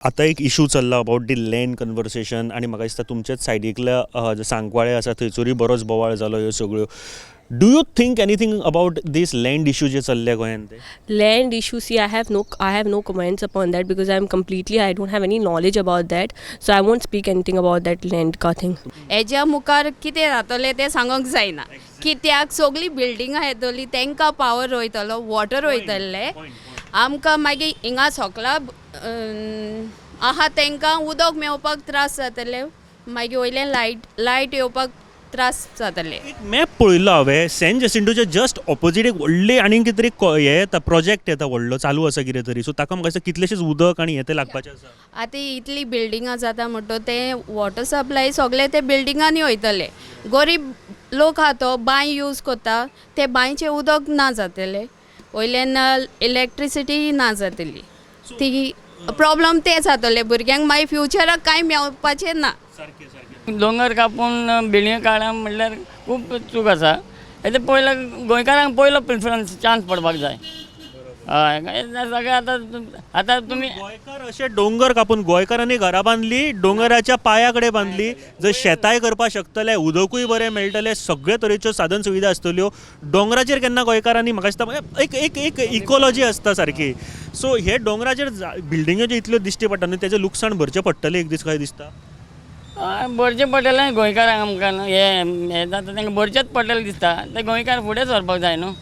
आतां एक इशू चल्ला अबावट the land conversation आनी म्हाका दिसता तुमचेच सायडीकल्या जे सांकवाळे आसा, थंयसरूय बरोच बोवाळ जालो. ह्यो सगळ्यो, do you think anything about this land issue जे चल्ले गोंयांत ते? Land issue, see, I have no comments upon that because I'm completely, I don't have any knowledge about that, so I won't speak anything about that land का thing. हेज्या मुखार कितें जातलें तें सांगूंक जायना, कित्याक सगळीं बिल्डिंगां येतली, तांकां पावर वयतलो, वॉटर वयतलें. आमकां मागीर हिंगा सोकला आहा तांकां उदक मेवपाक त्रास जातले. मागीर वयल्यान लायट येवपाक त्रास जातले. एक मॅप पळयल्लो हांवें, सॅन जेसिंटोच्या जस्ट ऑपोजीट एक व्हडली आनीक कितें तरी हें येता, प्रोजेक्ट येता व्हडलो, चालू आसा कितें तरी. सो ताका म्हाका दिसता कितलेशेच उदक आनी हें तें लागपाचें आसा. आतां इतली बिल्डिंगां जाता म्हणटो तें वॉटर सप्लाय सगळें ते बिल्डिंगांनी वयतले. गरीब लोक आहा तो बांय यूज करता, ते बांयचें उदक ना जातलें, वयल्यान इलेक्ट्रिसिटी ना जातली. ती प्रॉब्लम तें जातलें भुरग्यांक, मागीर फ्युचराक कांय मेवपाचें ना. सारकें सारकें. दोंगर कापून बिल्डिंग काडप म्हणल्यार खूब चूक आसा. हें पयलो गोंयकारांक पयलो प्रिफरन्स चान्स पडपाक जाय. हय, सगळें आतां आतां तुमी गोंयकार अशे दोंगर कापून, गोंयकारांनी घरां बांदली, दोंगराच्या पांया कडेन बांदली, जंय शेतांय करपाक शकतले, उदकूय बरें मेळटलें, सगळे तरेच्यो साधन सुविधा आसतल्यो. दोंगराचेर केन्ना गोंयकारांनी, म्हाका दिसता एक एक एक इकोलॉजी आसता सारकी. सो हे दोंगराचेर बिल्डिंग्यो ज्यो इतल्यो दिश्टी पडटा न्हू, तेजें लुकसाण भरचें पडटलें एक दीस काय दिसता. हय, भरचें पडटलें गोंयकारांक. आमकां न्हू हें हें जाता, तांकां भरचेंच पडटलें दिसता. ते गोंयकार फुडें सरपाक जाय न्हू.